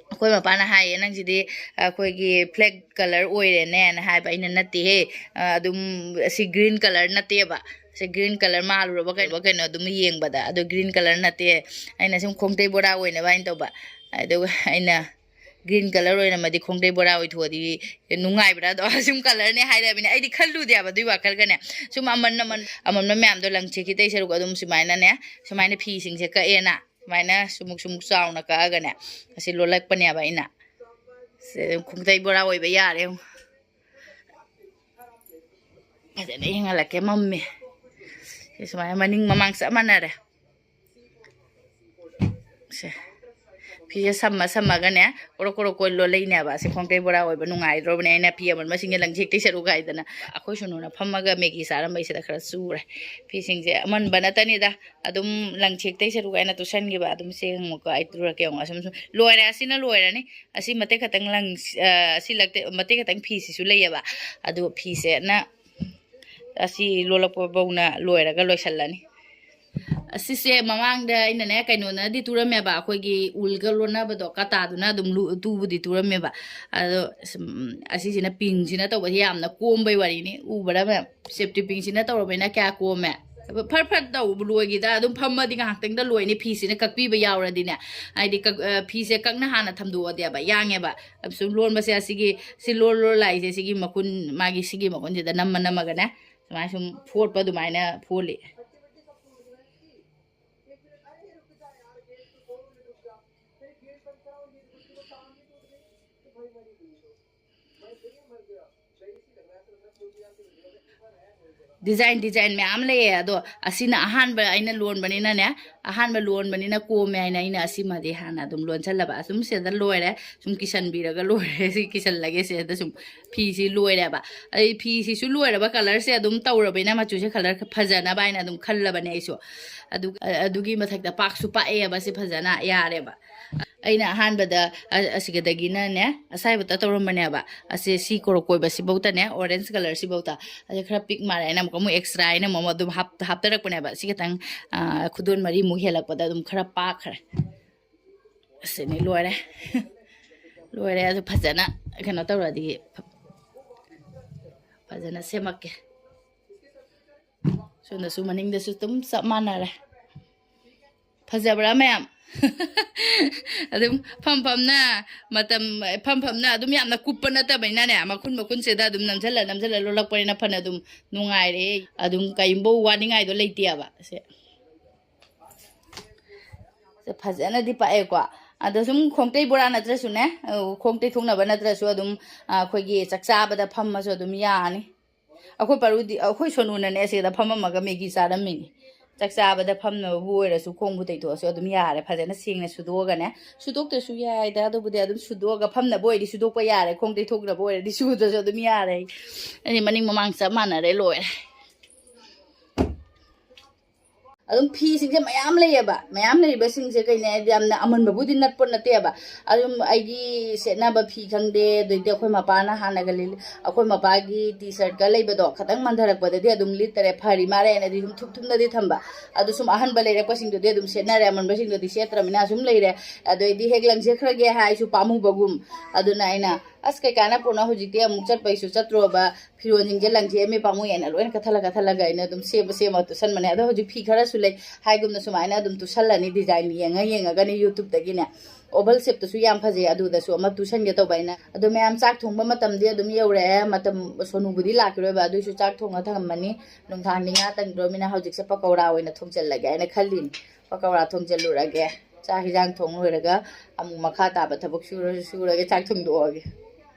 ꯑꯩꯈꯣꯏ ꯃꯄꯥꯅ ꯍꯥꯏꯌꯦ, "ꯅꯪꯁꯤꯗꯤ ꯑꯩꯈꯣꯏꯒꯤ flag colour ꯑꯣꯏꯔꯦꯅꯦꯅ" ꯍꯥꯏꯕ꯫ ꯑꯩꯅ, "ꯅꯠꯇꯦꯍꯦ, ꯑꯗꯨꯝ ꯑꯁꯤ green colour ꯅꯠꯇꯦꯕ, ꯑꯁꯤ green colour ꯃꯥꯜꯂꯨꯔꯕ ꯀꯩꯅꯣ, ꯀꯩꯅꯣ ꯑꯗꯨꯝ ꯌꯦꯡꯕꯗ, ꯑꯗꯨ green colour ꯅꯠꯇꯦ, ꯑꯩꯅ ꯁꯨꯝ ꯈꯣꯡꯇꯩ ꯕꯣꯔꯥ ꯑꯣꯏꯅꯕ" ꯍꯥꯏꯅ ꯇꯧꯕ꯫ ꯑꯗꯨꯒ ꯑꯩꯅ, "Green colour ꯑꯣꯏꯔꯝꯃꯗꯤ ꯈꯣꯡꯇꯩ ꯕꯣꯔꯥ ꯑꯣꯏꯊꯣꯛꯑꯗꯤ ꯅꯨꯡꯉꯥꯏꯕ꯭ꯔꯥ?" ꯑꯗꯣ ꯁꯨꯝ colour-ꯅꯦ ꯍꯥꯏꯔꯕꯅꯤꯅ ꯑꯩꯗꯤ ꯈꯜꯂꯨꯗꯦꯕ ꯑꯗꯨꯏ ꯋꯥꯈꯜꯒꯅꯦ꯫ ꯁꯨꯝ ꯑꯃꯟ ꯑꯃꯟ, ꯑꯃꯟꯕ ꯃꯌꯥꯝꯗꯣ ꯂꯪ ꯆꯦꯛꯀꯤ ꯇꯩ ꯁꯔꯨꯛ ꯑꯗꯨꯝ ꯁꯨꯃꯥꯏꯅꯅꯦ, ꯁꯨꯃꯥꯏꯅ ꯐꯤꯁꯤꯡꯁꯦ ꯀꯛꯑꯦꯅ, ꯁꯨꯃꯥꯏꯅ ꯁꯨꯃꯨꯛ ꯁꯨꯃꯨꯛ ꯆꯥꯎꯅ ꯀꯛꯑꯒꯅꯦ, ꯑꯁꯤ ꯂꯣꯜꯂꯛꯄꯅꯦꯕ ꯑꯩꯅ꯫ ꯁꯦ, ꯈꯣꯡꯇꯩ ꯕꯣꯔꯥ ꯑꯣꯏꯕ ꯌꯥꯔꯦ꯫ ꯐꯖꯅ ꯌꯦꯡꯍꯜꯂꯛꯀꯦ, ꯃꯝꯃꯦ꯫ ꯁꯤ ꯁꯨꯃꯥꯏꯅ ꯃꯅꯤꯡ ꯃꯃꯥꯡ ꯆꯞ ꯃꯥꯟꯅꯔꯦ꯫ ꯁꯦ, ꯐꯤꯁꯦ ꯁꯝꯃ ꯁꯝꯃꯒꯅꯦ, ꯀꯣꯔꯣ ꯀꯣꯔꯣ ꯀꯣꯏ ꯂꯣꯜꯂꯛꯏꯅꯦꯕ꯫ ꯑꯁꯤ ꯈꯣꯡꯇꯩ ꯕꯣꯔꯥ ꯑꯣꯏꯕ ꯅꯨꯡꯉꯥꯏꯗ꯭ꯔꯣꯕꯅꯦ꯫ ꯑꯩꯅ ꯐꯤ ꯑꯃꯟꯕꯁꯤꯡꯁꯦ ꯂꯪ ꯆꯦꯛ ꯇꯩ ꯁꯔꯨꯛ ꯍꯥꯏꯗꯅ꯫ ꯑꯩꯈꯣꯏ ꯁꯨꯅꯨꯅ ꯐꯝꯃꯒ ꯃꯦꯒꯤ ꯆꯥꯔꯝꯕꯩꯁꯤꯗ ꯈꯔ ꯆꯨꯔꯦ꯫ ꯐꯤꯁꯤꯡꯁꯦ ꯑꯃꯟꯕ ꯅꯠꯇꯅꯤꯗ, ꯑꯗꯨꯝ ꯂꯪ ꯆꯦꯛ ꯇꯩ ꯁꯔꯨꯛ ꯍꯥꯏꯅ ꯇꯨꯁꯟꯈꯤꯕ꯫ ꯑꯗꯨꯝ ꯁꯦ ꯌꯦꯡꯉꯨꯀꯣ, ꯑꯩ ꯇꯨꯔꯛꯀꯦ ꯌꯦꯡꯉꯣ꯫ ꯑꯁꯨꯝ ꯁꯨꯝ ꯂꯣꯏꯔꯦ, ꯑꯁꯤꯅ ꯂꯣꯏꯔꯅꯤ꯫ ꯑꯁꯤ ꯃꯇꯦꯛ ꯈꯛꯇꯪ ꯂꯪ-, ꯑ, ꯑꯁꯤ ꯂꯛꯇꯦ-, ꯃꯇꯦꯛ ꯈꯛꯇꯪ ꯐꯤꯁꯤꯁꯨ ꯂꯩꯌꯦꯕ꯫ ꯑꯗꯨ ꯐꯤꯁꯦꯅ ꯑꯁꯤ ꯂꯣꯜꯂꯛꯄ ꯐꯧꯅ ꯂꯣꯏꯔꯒ ꯂꯣꯏꯁꯜꯂꯅꯤ꯫ ꯑꯁꯤꯁꯦ ꯃꯃꯥꯡꯗ ꯑꯩꯅꯅꯦ, ꯀꯩꯅꯣꯅꯗꯤ ꯇꯨꯔꯝꯃꯦꯕ, ꯑꯩꯈꯣꯏꯒꯤ ꯎꯜꯒ ꯂꯣꯟꯅꯕꯗꯣ, ꯀꯇꯥꯗꯨꯅ ꯑꯗꯨꯝ ꯂꯨ-, ꯇꯨꯕꯨꯗꯤ ꯇꯨꯔꯝꯃꯦꯕ꯫ ꯑꯗꯣ, ꯁꯨꯝ, ꯑꯁꯤꯁꯤꯅ ꯄꯤꯡꯁꯤꯅ ꯇꯧꯕꯁꯤ ꯌꯥꯝꯅ ꯀꯣꯝꯕꯩ ꯋꯥꯔꯤꯅꯤ꯫ ꯎꯕ꯭ꯔꯥ ꯃꯌꯥꯝ? Safety ꯄꯤꯡꯁꯤꯅ ꯇꯧꯔꯕꯅꯤꯅ ꯀꯌꯥ ꯀꯣꯝꯃꯦ꯫ ꯐꯠ ꯐꯠ ꯇꯧꯕ ꯂꯣꯏꯈꯤꯗ, ꯑꯗꯨꯝ ꯐꯝꯃꯗꯤ ꯉꯥꯏꯍꯥꯛꯇꯪꯗ ꯂꯣꯏꯅꯤ, ꯐꯤꯁꯤꯅ ꯀꯛꯄꯤꯕ ꯌꯥꯎꯔꯗꯤꯅꯦ꯫ ꯍꯥꯏꯗꯤ ꯀꯛ-, ꯑ, ꯐꯤꯁꯦ ꯀꯛꯅ ꯍꯥꯟꯅ ꯊꯝꯗꯣꯛꯑꯗꯤꯕ ꯌꯥꯡꯉꯦꯕ꯫ ꯁꯨꯝ ꯂꯣꯟꯕꯁꯦ ꯑꯁꯤꯒꯤ, ꯁꯤ ꯂꯣꯟ ꯂꯣꯟ ꯂꯥꯛꯏꯁꯦ ꯁꯤꯒꯤ ꯃꯈꯨꯟ, ꯃꯥꯒꯤ ꯁꯤꯒꯤ ꯃꯈꯨꯟꯁꯤꯗ ꯅꯝꯃ ꯅꯝꯃꯒꯅꯦ, ꯁꯨꯃꯥꯏꯅ ꯁꯨꯝ ꯐꯣꯠꯄ ꯑꯗꯨꯃꯥꯏꯅ ꯐꯣꯠꯂꯤ꯫ ꯗꯤꯖꯥꯏꯟ ꯗꯤꯖꯥꯏꯟ ꯃꯌꯥꯝ ꯂꯩꯌꯦ, ꯑꯗꯣ ꯑꯁꯤꯅ ꯑꯍꯥꯟꯕ ꯑꯩꯅ ꯂꯣꯟꯕꯅꯤꯅꯅꯦ, ꯑꯍꯥꯟꯕ ꯂꯣꯟꯕꯅꯤꯅ ꯀꯣꯝꯃꯦ ꯍꯥꯏꯅ ꯑꯩꯅ ꯑꯁꯤꯃꯗꯤ ꯍꯥꯟꯅ ꯑꯗꯨꯝ ꯂꯣꯟꯁꯜꯂꯕ꯫ ꯑꯗꯨꯝ ꯁꯤꯗ ꯂꯣꯏꯔꯦ, ꯁꯨꯝ ꯀꯤꯁꯟꯕꯤꯔꯒ ꯂꯣꯏꯔꯦ꯫ ꯁꯤ ꯀꯤꯁꯜꯂꯒꯦ ꯁꯤꯗ ꯁꯨꯝ꯫ ꯐꯤꯁꯤ ꯂꯣꯏꯔꯦꯕ꯫ ꯑꯩ ꯐꯤꯁꯤꯁꯨ ꯂꯣꯏꯔꯕ, ꯀꯂꯔꯁꯦ ꯑꯗꯨꯝ ꯇꯧꯔꯕꯅꯤꯅ ꯃꯆꯨꯁꯦ ꯀꯂꯔ ꯐꯖꯅꯕ ꯍꯥꯏꯅ ꯑꯗꯨꯝ ꯈꯜꯂꯕꯅꯦ ꯑꯩꯁꯨ꯫ ꯑꯗꯨ, ꯑꯗꯨꯒꯤ ꯃꯊꯛꯇ ꯄꯥꯛꯁꯨ ꯄꯥꯛꯑꯦꯕ ꯁꯤ ꯐꯖꯅ, ꯌꯥꯔꯦꯕ꯫ ꯑꯩꯅ ꯑꯍꯥꯟꯕꯗ ꯑ-, ꯑꯁꯤꯒꯗꯒꯤꯅꯅꯦ, ꯑꯁꯥꯏꯕꯇ ꯇꯧꯔꯝꯕꯅꯦꯕ꯫ ꯑꯁꯤ ꯁꯤ ꯀꯣꯔꯣꯛ ꯀꯣꯏꯕꯁꯤꯐꯧꯇꯅꯦ, ꯑꯣꯔꯦꯟꯖ ꯀꯂꯔꯁꯤꯐꯧꯇ꯫ ꯑꯁꯤ ꯈꯔ ꯄꯤꯛ ꯃꯥꯜꯂꯦ ꯍꯥꯏꯅ ꯑꯃꯨꯛ, ꯑꯃꯨꯛ ꯑꯦꯛꯁꯇ꯭ꯔꯥ ꯍꯥꯏꯅ ꯑꯃꯨꯛ ꯑꯗꯨꯝ ꯍꯥꯞ-, ꯍꯥꯞꯇꯔꯛꯄꯅꯦꯕ꯫ ꯁꯤ ꯈꯤꯇꯪ, ꯑ, ꯈꯨꯗꯣꯟ ꯃꯔꯤꯃꯨꯛ ꯍꯦꯜꯂꯛꯄꯗ ꯑꯗꯨꯝ ꯈꯔ ꯄꯥꯛꯈ꯭ꯔꯦ꯫ ꯑꯁꯤꯅꯤ, ꯂꯣꯏꯔꯦ꯫ ꯂꯣꯏꯔꯦ꯫ ꯑꯗꯨ ꯐꯖꯅ ꯀꯩꯅꯣ ꯇꯧꯔꯗꯤ ꯐꯖꯅ ꯁꯦꯝꯃꯛꯀꯦ꯫ ꯁꯣꯝꯗꯁꯨ ꯃꯅꯤꯡꯗꯁꯨ ꯑꯗꯨꯝ ꯆꯞ ꯃꯥꯟꯅꯔꯦ꯫ ꯐꯖꯕ꯭ꯔꯥ ꯃꯌꯥꯝ? ꯑꯗꯨꯝ ꯐꯝ ꯐꯝꯅ ꯃꯇꯝ, ꯐꯝ ꯐꯝꯅ ꯑꯗꯨꯝ ꯌꯥꯝꯅ ꯀꯨꯞꯄ ꯅꯠꯇꯕꯅꯤꯅꯅꯦ, ꯃꯈꯨꯟ ꯃꯈꯨꯟꯁꯤꯗ ꯑꯗꯨꯝ ꯅꯝꯁꯤꯜꯂ ꯅꯝꯁꯤꯜꯂ ꯂꯣꯜꯂꯛꯄꯅꯤꯅ ꯐꯅ ꯑꯗꯨꯝ ꯅꯨꯡꯉꯥꯏꯔꯦ꯫ ꯑꯗꯨꯝ ꯀꯔꯤꯝꯐꯧ ꯋꯥꯅꯤꯡꯉꯥꯏꯗꯣ ꯂꯩꯇꯦꯕ꯫ ꯁꯦ꯫ ꯁꯦ ꯐꯖꯅꯗꯤ ꯄꯥꯛꯑꯦꯀꯣ꯫ ꯑꯗꯣ ꯁꯨꯝ ꯈꯣꯡꯇꯩ ꯕꯣꯔꯥ ꯅꯠꯇ꯭ꯔꯁꯨꯅꯦ, ꯑ, ꯈꯣꯡꯇꯩ ꯊꯣꯛꯅꯕ ꯅꯠꯇ꯭ꯔꯁꯨ ꯑꯗꯨꯝ, ꯑ, ꯑꯩꯈꯣꯏꯒꯤ ꯆꯥꯛ ꯆꯥꯕꯗ ꯐꯝꯃꯁꯨ ꯑꯗꯨꯝ ꯌꯥꯅꯤ꯫ ꯑꯩꯈꯣꯏ ꯄꯔꯨꯗꯤ, ꯑꯩꯈꯣꯏ ꯁꯣꯅꯨꯅꯅꯦ ꯁꯤꯗ ꯐꯝꯃꯝꯃꯒ ꯃꯦꯒꯤ ꯆꯥꯔꯝꯃꯤꯅꯤ꯫ ꯆꯥꯛ ꯆꯥꯕꯗ ꯐꯝꯅꯕꯕꯨ ꯑꯣꯏꯔꯁꯨ ꯈꯣꯡꯕꯨ ꯇꯩꯊꯣꯛꯑꯁꯨ ꯑꯗꯨꯝ ꯌꯥꯔꯦ꯫ ꯐꯖꯅ ꯁꯦꯡꯅ ꯁꯨꯗꯣꯛꯑꯒꯅꯦ꯫ ꯁꯨꯗꯣꯛꯇ꯭ꯔꯁꯨ ꯌꯥꯏꯗ, ꯑꯗꯨꯕꯨꯗꯤ ꯑꯗꯨꯝ ꯁꯨꯗꯣꯛꯑꯒ ꯐꯝꯅꯕ ꯑꯣꯏꯔꯗꯤ ꯁꯨꯗꯣꯛꯄ ꯌꯥꯔꯦ, ꯈꯣꯡ ꯇꯩꯊꯣꯛꯅꯕ ꯑꯣꯏꯔꯗꯤ ꯁꯨꯗ꯭ꯔꯁꯨ ꯑꯗꯨꯝ ꯌꯥꯔꯦ꯫ ꯑꯩꯗꯤ ꯃꯅꯤꯡ ꯃꯃꯥꯡ ꯆꯞ ꯃꯥꯟꯅꯔꯦ, ꯂꯣꯏꯔꯦ꯫ ꯑꯗꯨꯝ ꯐꯤꯁꯤꯡꯁꯦ ꯃꯌꯥꯝ ꯂꯩꯌꯦꯕ꯫ ꯃꯌꯥꯝ ꯂꯩꯔꯤꯕꯁꯤꯡꯁꯦ ꯀꯩꯅꯦ ꯍꯥꯏꯗꯤ ꯌꯥꯝꯅ ꯑꯃꯟꯕꯕꯨꯗꯤ ꯅꯠꯄꯣꯠ ꯅꯠꯇꯦꯕ꯫ ꯑꯗꯨꯝ ꯑꯩꯒꯤ ꯁꯦꯠꯅꯕ ꯐꯤ ꯈꯪꯗꯦ, ꯑꯗꯩꯗꯤ ꯑꯩꯈꯣꯏ ꯃꯄꯥꯅ ꯍꯥꯟꯅꯒ ꯂꯤꯠ-, ꯑꯩꯈꯣꯏ ꯃꯄꯥꯒꯤ ꯇꯤ ꯁꯔꯠꯀ ꯂꯩꯕꯗꯣ ꯈꯇꯪ ꯃꯟꯊꯔꯛꯄꯗꯗꯤ ꯑꯗꯨꯝ ꯂꯤꯠꯇꯔꯦ, ꯐꯔꯤ ꯃꯥꯜꯂꯦꯅꯗꯤ ꯑꯗꯨꯝ ꯊꯨꯞ ꯊꯨꯞꯅꯗꯤ ꯊꯝꯕ꯫ ꯑꯗꯨ ꯁꯨꯝ ꯑꯍꯟꯕ ꯂꯩꯔꯛꯄꯁꯤꯡꯗꯨꯗꯤ ꯑꯗꯨꯝ ꯁꯦꯠꯅꯔꯦ, ꯑꯃꯟꯕꯁꯤꯡꯗꯨꯗꯤ ꯁꯦꯠꯇ꯭ꯔꯃꯤꯅ ꯁꯨꯝ ꯂꯩꯔꯦ꯫ ꯑꯗꯩꯗꯤ ꯍꯦꯛ ꯂꯪꯖꯈ꯭ꯔꯒꯦ ꯍꯥꯏꯁꯨ ꯄꯥꯝꯃꯨꯕꯒꯨꯝ꯫ ꯑꯗꯨꯅ ꯑꯩꯅ, "ꯑꯁ, ꯀꯩ ꯀꯥꯟꯅ ꯄꯣꯠꯅꯣ, ꯍꯧꯖꯤꯛꯇꯤ ꯑꯃꯨꯛ ꯆꯠꯄꯩꯁꯨ ꯆꯠꯇ꯭ꯔꯣꯕ, ꯐꯤꯔꯣꯟꯁꯤꯡꯁꯦ ꯂꯪꯊꯦꯛꯑꯝꯃꯦ ꯄꯥꯝꯃꯨꯏ" ꯍꯥꯏꯅ ꯂꯣꯏꯅ ꯀꯠꯊꯠꯂ ꯀꯠꯊꯠꯂꯒ ꯑꯩꯅ ꯑꯗꯨꯝ ꯁꯦꯝꯕ ꯁꯦꯝꯃ ꯇꯨꯁꯟꯕꯅꯦ꯫ ꯑꯗꯣ ꯍꯧꯖꯤꯛ ꯐꯤ ꯈꯔꯁꯨ ꯂꯩ, ꯍꯥꯏꯒꯨꯝꯅ ꯁꯨꯃꯥꯏꯅ ꯑꯗꯨꯝ ꯇꯨꯁꯜꯂꯅꯤ, ꯗꯤꯖꯥꯏꯟ ꯌꯦꯡꯉ ꯌꯦꯡꯉꯒꯅꯦ꯫ ꯌꯨꯇ꯭ꯌꯨꯕꯇꯒꯤꯅꯦ ꯑꯣꯚꯜ ꯁꯦꯞꯇꯁꯨ ꯌꯥꯝ ꯐꯖꯩ, ꯑꯗꯨꯗꯁꯨ ꯑꯃ ꯇꯨꯁꯟꯒꯦ ꯇꯧꯕ ꯑꯩꯅ꯫ ꯑꯗꯣ ꯃꯌꯥꯝ ꯆꯥꯛ ꯊꯣꯡꯕ ꯃꯇꯝꯗꯤ ꯑꯗꯨꯝ ꯌꯧꯔꯛꯑꯦ꯫ ꯃꯇꯝ, ꯁꯣꯅꯨꯕꯨꯗꯤ ꯂꯥꯛꯈꯤꯔꯣꯏꯕ, ꯑꯗꯨꯏꯁꯨ ꯆꯥꯛ ꯊꯣꯡꯉ ꯊꯝꯃꯝꯃꯅꯤ꯫ ꯅꯨꯡꯗꯥꯡꯗꯤ ꯉꯥ ꯇꯪꯗ꯭ꯔꯣꯃꯤꯅ ꯍꯧꯖꯤꯛꯁꯦ ꯄꯀꯧꯔꯥ ꯑꯣꯏꯅ ꯊꯣꯡꯖꯤꯜꯂꯒꯦ ꯍꯥꯏꯅ ꯈꯜꯂꯤꯅꯤ꯫ ꯄꯀꯧꯔꯥ ꯊꯣꯡꯖꯤꯜꯂꯨꯔꯒꯦ꯫ ꯆꯥꯛ ꯍꯤꯟꯖꯥꯡ ꯊꯣꯡ ꯂꯣꯏꯔꯒ ꯑꯃꯨꯛ ꯃꯈꯥ ꯇꯥꯕ ꯊꯕꯛ ꯁꯨꯔꯁꯨ ꯁꯨꯔꯒꯦ, ꯆꯥꯛ ꯊꯣꯡꯗꯣꯛꯑꯒꯦ꯫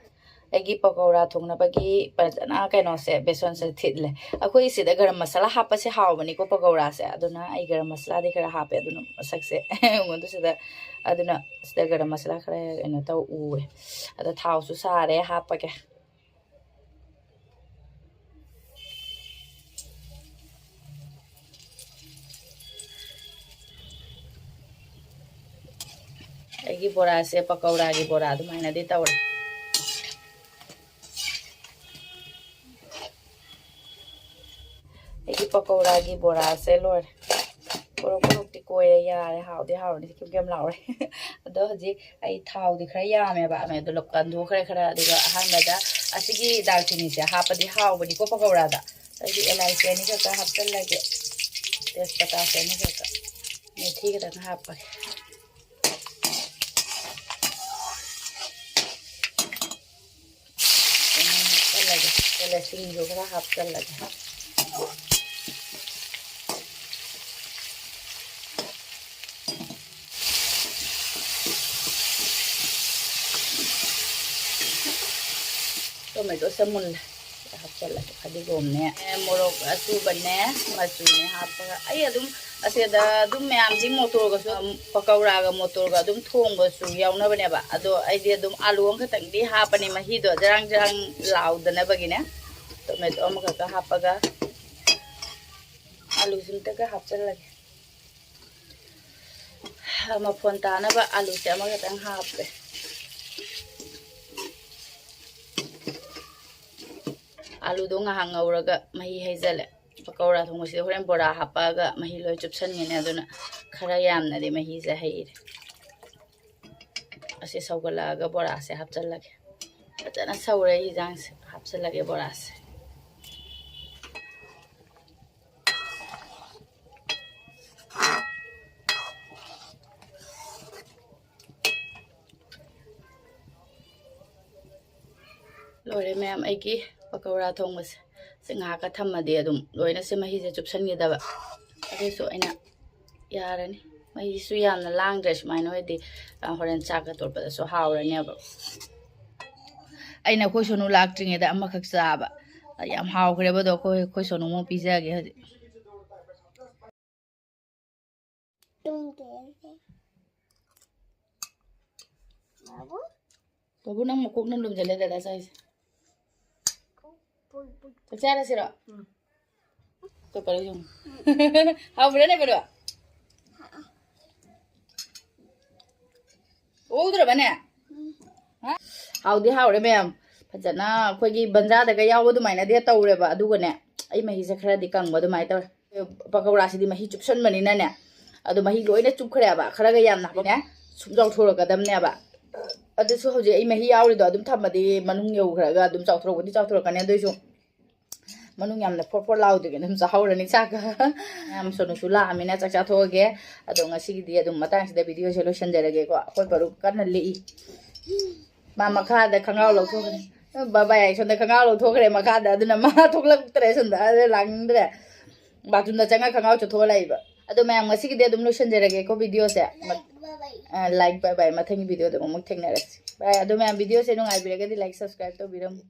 ꯑꯩꯒꯤ ꯄꯀꯧꯔꯥ ꯊꯣꯡꯅꯕꯒꯤ ꯐꯖꯅ ꯀꯩꯅꯣꯁꯦ, ꯕꯦꯁꯣꯟꯁꯦ ꯊꯤꯠꯂꯦ꯫ ꯑꯩꯈꯣꯏ ꯁꯤꯗ ꯒꯔꯝ ꯃꯁꯥꯂꯥ ꯍꯥꯞꯄꯁꯦ ꯍꯥꯎꯕꯅꯤꯀꯣ ꯄꯀꯧꯔꯥꯁꯦ, ꯑꯗꯨꯅ ꯑꯩ ꯒꯔꯝ ꯃꯁꯥꯂꯥꯗꯤ ꯈꯔ ꯍꯥꯞꯄꯦ꯫ ꯑꯗꯨꯅ ꯃꯁꯛꯁꯦ ꯑꯩꯉꯣꯟꯗ ꯁꯤꯗ, ꯑꯗꯨꯅ ꯁꯤꯗ ꯒꯔꯝ ꯃꯁꯥꯂꯥ ꯈꯔ ꯀꯩꯅꯣ ꯇꯧ ꯎꯔꯦ꯫ ꯑꯗꯣ ꯊꯥꯎꯁꯨ ꯁꯥꯔꯦ, ꯍꯥꯞꯄꯒꯦ꯫ ꯑꯩꯒꯤ ꯕꯣꯔꯥꯁꯦ ꯄꯀꯧꯔꯥꯒꯤ ꯕꯣꯔꯥ ꯑꯗꯨꯃꯥꯏꯅꯗꯤ ꯇꯧꯔꯦ꯫ ꯑꯩꯒꯤ ꯄꯀꯧꯔꯥꯒꯤ ꯕꯣꯔꯥꯁꯦ ꯂꯣꯏꯔꯦ꯫ ꯀꯣꯔꯣꯛ ꯀꯣꯔꯣꯛꯇꯤ ꯀꯣꯏꯔꯦ, ꯌꯥꯔꯦ, ꯍꯥꯎꯗꯤ ꯍꯥꯎꯔꯅꯤ, ꯁꯤ ꯀꯦꯝ ꯀꯦꯝ ꯂꯥꯎꯔꯦ꯫ ꯑꯗꯣ ꯍꯧꯖꯤꯛ ꯑꯩ ꯊꯥꯎꯗꯤ ꯈꯔ ꯌꯥꯝꯃꯦꯕ, ꯑꯗꯨ ꯀꯟꯊꯣꯛꯈ꯭ꯔꯦ ꯈꯔ꯫ ꯑꯗꯨꯒ ꯑꯍꯥꯟꯕꯗ ꯑꯁꯤꯒꯤ ꯗꯥꯜꯆꯤꯅꯤꯁꯦ ꯍꯥꯞꯄꯗꯤ ꯍꯥꯎꯕꯅꯤꯀꯣ ꯄꯀꯧꯔꯥꯗ꯫ ꯑꯩꯗꯤ ꯑꯦꯂꯥꯏꯆꯤ ꯑꯅꯤꯈꯛꯀ ꯍꯥꯞꯆꯜꯂꯒꯦ, ꯇꯦꯖꯄꯇꯥꯁꯦ ꯑꯅꯤꯈꯛꯀ, ꯃꯦꯊꯤ ꯈꯛꯇꯪ ꯍꯥꯞꯄꯒꯦ꯫ ꯍꯥꯞꯆꯜꯂꯒꯦ꯫ ꯁꯤꯡꯁꯨ ꯈꯔ ꯍꯥꯞꯆꯜꯂꯒꯦ꯫ ꯇꯣꯃꯦꯇꯣꯁꯦ ꯃꯨꯜꯂꯦ꯫ ꯍꯥꯞꯆꯜꯂꯒꯦ꯫ ꯐꯗꯤꯒꯣꯝꯅꯦ, ꯃꯣꯔꯣꯛ ꯑꯁꯨꯕꯅꯦ, ꯃꯆꯨꯅꯦ ꯍꯥꯞꯄꯒ ꯑꯩ ꯑꯗꯨꯝ ꯑꯁꯤꯗ ꯑꯗꯨꯝ ꯃꯌꯥꯝꯗꯤ ꯃꯣꯇꯣꯔꯒꯁꯨ, ꯄꯀꯧꯔꯥꯒ ꯃꯣꯇꯣꯔꯒ ꯑꯗꯨꯝ ꯊꯣꯡꯕꯁꯨ ꯌꯥꯎꯅꯕꯅꯦꯕ꯫ ꯑꯗꯣ ꯑꯩꯗꯤ ꯑꯗꯨꯝ ꯑꯥꯂꯨ ꯑꯃꯈꯛꯇꯪꯗꯤ ꯍꯥꯞꯄꯅꯤ, ꯃꯍꯤꯗꯣ ꯖꯔꯥꯡ ꯖꯔꯥꯡ ꯂꯥꯎꯗꯅꯕꯒꯤꯅꯦ꯫ ꯇꯣꯃꯦꯇꯣ ꯑꯃꯈꯛꯀ ꯍꯥꯞꯄꯒ ꯑꯥꯂꯨꯁꯤꯃꯇꯒ ꯍꯥꯞꯆꯜꯂꯒꯦ꯫ ꯃꯐꯣꯟ ꯇꯥꯅꯕ ꯑꯥꯂꯨꯁꯦ ꯑꯃꯈꯛꯇꯪ ꯍꯥꯞꯄꯦ꯫ ꯑꯥꯂꯨꯗꯣ ꯉꯥꯏꯍꯥꯛ ꯉꯧꯔꯒ ꯃꯍꯤ ꯍꯩꯖꯜꯂꯦ꯫ ꯄꯀꯧꯔꯥ ꯊꯣꯡꯕꯁꯤꯗ ꯍꯣꯔꯦꯟ ꯕꯣꯔꯥ ꯍꯥꯞꯄꯛꯑꯒ ꯃꯍꯤ ꯂꯣꯏ ꯆꯨꯞꯁꯟꯒꯅꯤ, ꯑꯗꯨꯅ ꯈꯔ ꯌꯥꯝꯅꯗꯤ ꯃꯍꯤꯁꯦ ꯍꯩꯔꯦ꯫ ꯑꯁꯤ ꯁꯧꯒꯠꯂꯛꯑꯒ ꯕꯣꯔꯥꯁꯦ ꯍꯥꯞꯆꯜꯂꯒꯦ꯫ ꯐꯖꯅ ꯁꯧꯔꯦ ꯍꯤꯟꯖꯥꯡꯁꯦ, ꯍꯥꯞꯆꯜꯂꯒꯦ ꯕꯣꯔꯥꯁꯦ꯫ ꯂꯣꯏꯔꯦ ꯃꯌꯥꯝ, ꯑꯩꯒꯤ ꯄꯀꯧꯔꯥ ꯊꯣꯡꯕꯁꯦ꯫ ꯁꯤ ꯉꯥꯏꯍꯥꯛꯀ ꯊꯝꯃꯗꯤ ꯑꯗꯨꯝ ꯂꯣꯏꯅ ꯁꯤ ꯃꯍꯤꯁꯦ ꯆꯨꯞꯁꯟꯈꯤꯗꯕ꯫ ꯑꯗꯨꯁꯨ ꯑꯩꯅ ꯌꯥꯔꯅꯤ꯫ ꯃꯍꯤꯁꯨ ꯌꯥꯝꯅ ꯂꯥꯡꯗ꯭ꯔꯦ, ꯁꯨꯃꯥꯏꯅ ꯑꯣꯏꯔꯗꯤ, ꯑ, ꯍꯣꯔꯦꯟ ꯆꯥꯛꯀ ꯇꯣꯠꯄꯗꯁꯨ ꯍꯥꯎꯔꯅꯦꯕ꯫ ꯑꯩꯅ ꯑꯩꯈꯣꯏ ꯁꯣꯅꯨ ꯂꯥꯛꯇ꯭ꯔꯤꯉꯩꯗ ꯑꯃꯈꯛ ꯆꯥꯕ꯫ ꯌꯥꯝ ꯍꯥꯎꯈ꯭ꯔꯦꯕ꯫ ꯑꯗꯣ ꯑꯩꯈꯣꯏ ꯑꯩꯈꯣꯏ ꯁꯣꯅꯨ ꯑꯃꯨꯛ ꯄꯤꯖꯒꯦ ꯍꯧꯖꯤꯛ꯫ ꯕꯥꯕꯨ, ꯅꯪ ꯃꯀꯣꯛꯅ ꯂꯨꯝꯁꯤꯜꯂꯦ ꯗꯗꯥ ꯆꯥꯏꯁꯦ꯫ ꯆꯥꯛ ꯆꯥꯔꯁꯤꯔꯣ? ꯇꯣ ꯄꯔꯣ ꯌꯦꯡꯉꯨ꯫ ꯍꯥꯎꯕ꯭ꯔꯥꯅꯦ ꯄꯔꯣ? ꯑꯣꯗ꯭ꯔꯕꯅꯦ? ꯍꯥ? ꯍꯥꯎꯗꯤ ꯍꯥꯎꯔꯦ ꯃꯌꯥꯝ꯫ ꯐꯖꯅ ꯑꯩꯈꯣꯏꯒꯤ ꯕꯟꯖꯥꯗꯒ ꯌꯥꯎꯕ ꯑꯗꯨꯃꯥꯏꯅꯗꯤ ꯇꯧꯔꯦꯕ꯫ ꯑꯗꯨꯒꯅꯦ, ꯑꯩ ꯃꯍꯤꯁꯦ ꯈꯔꯗꯤ ꯀꯪꯕ ꯑꯗꯨꯃꯥꯏꯅ ꯇꯧꯔꯦ꯫ ꯄꯀꯧꯔꯥꯁꯤꯗꯤ ꯃꯍꯤ ꯆꯨꯞꯁꯟꯕꯅꯤꯅꯅꯦ, ꯑꯗꯣ ꯃꯍꯤ ꯂꯣꯏꯅ ꯆꯨꯞꯈ꯭ꯔꯦꯕ꯫ ꯈꯔꯒ ꯌꯥꯝꯅ ꯍꯥꯞꯄꯅꯦ, ꯁꯨꯝ ꯆꯥꯎꯊꯣꯔꯛꯀꯗꯕꯅꯦꯕ꯫ ꯑꯗꯨꯁꯨ ꯍꯧꯖꯤꯛ ꯑꯩ ꯃꯍꯤ ꯌꯥꯎꯔꯤꯗꯣ ꯑꯗꯨꯝ ꯊꯝꯃꯗꯤ ꯃꯅꯨꯡ ꯌꯧꯈ꯭ꯔꯒ ꯑꯗꯨꯝ ꯆꯥꯎꯊꯣꯔꯛꯄꯗꯤ ꯆꯥꯎꯊꯣꯔꯛꯀꯅꯤ꯫ ꯑꯗꯨꯏꯁꯨ ꯃꯅꯨꯡ ꯌꯥꯝꯅ ꯐꯣꯔ ꯐꯣꯔ ꯂꯥꯎꯗ꯭ꯔꯤꯉꯩꯗ ꯑꯗꯨꯝ ꯆꯥꯍꯧꯔꯅꯤ ꯆꯥꯛꯀ꯫ ꯃꯌꯥꯝ ꯁꯣꯅꯨꯁꯨ ꯂꯥꯛꯑꯃꯤꯅ ꯆꯥꯛ ꯆꯥꯊꯣꯛꯑꯒꯦ꯫ ꯑꯗꯣ ꯉꯁꯤꯒꯤꯗꯤ ꯑꯗꯨꯝ ꯃꯇꯥꯡꯁꯤꯗ ꯚꯤꯗꯤꯑꯣꯁꯦ ꯂꯣꯏꯁꯤꯟꯖꯔꯒꯦꯀꯣ꯫ ꯑꯩꯈꯣꯏ ꯄꯔꯨꯛ ꯀꯟꯅ ꯂꯤꯛꯏ꯫ ꯃꯥ ꯃꯈꯥꯗ ꯈꯪꯒꯥꯎ ꯂꯧꯊꯣꯛꯈ꯭ꯔꯦ꯫ ꯕꯕꯥꯏ ꯁꯣꯝꯗ ꯈꯪꯒꯥꯎ ꯂꯧꯊꯣꯛꯈ꯭ꯔꯦ ꯃꯈꯥꯗ, ꯑꯗꯨꯅ ꯃꯥ ꯊꯣꯛꯂꯛꯇ꯭ꯔꯦ ꯁꯣꯝꯗ, ꯑꯗꯨꯅ ꯂꯥꯛꯅꯤꯡꯗ꯭ꯔꯦ꯫ ꯕꯥꯊꯔꯨꯝꯗ ꯆꯪꯉ ꯈꯪꯒꯥꯎ ꯆꯣꯠꯊꯣꯛꯑ ꯂꯥꯛꯏꯕ꯫ ꯑꯗꯣ ꯃꯌꯥꯝ ꯉꯁꯤꯒꯤꯗꯤ ꯑꯗꯨꯝ ꯂꯣꯏꯁꯤꯟꯖꯔꯒꯦꯀꯣ ꯚꯤꯗꯤꯑꯣꯁꯦ꯫ ꯂꯥꯏꯛ ꯕꯥꯏ ꯕꯥꯏ, ꯃꯊꯪꯒꯤ ꯚꯤꯗꯤꯑꯣꯗ ꯑꯃꯨꯛ ꯊꯦꯡꯅꯔꯁꯤ꯫ ꯕꯥꯏ꯫ ꯑꯗꯣ ꯃꯌꯥꯝ ꯚꯤꯗꯤꯑꯣꯁꯦ ꯅꯨꯡꯉꯥꯏꯕꯤꯔꯒꯗꯤ ꯂꯥꯏꯛ ꯁꯕꯁꯀ꯭ꯔꯥꯏꯕ ꯇꯧꯕꯤꯔꯝꯃꯨ꯫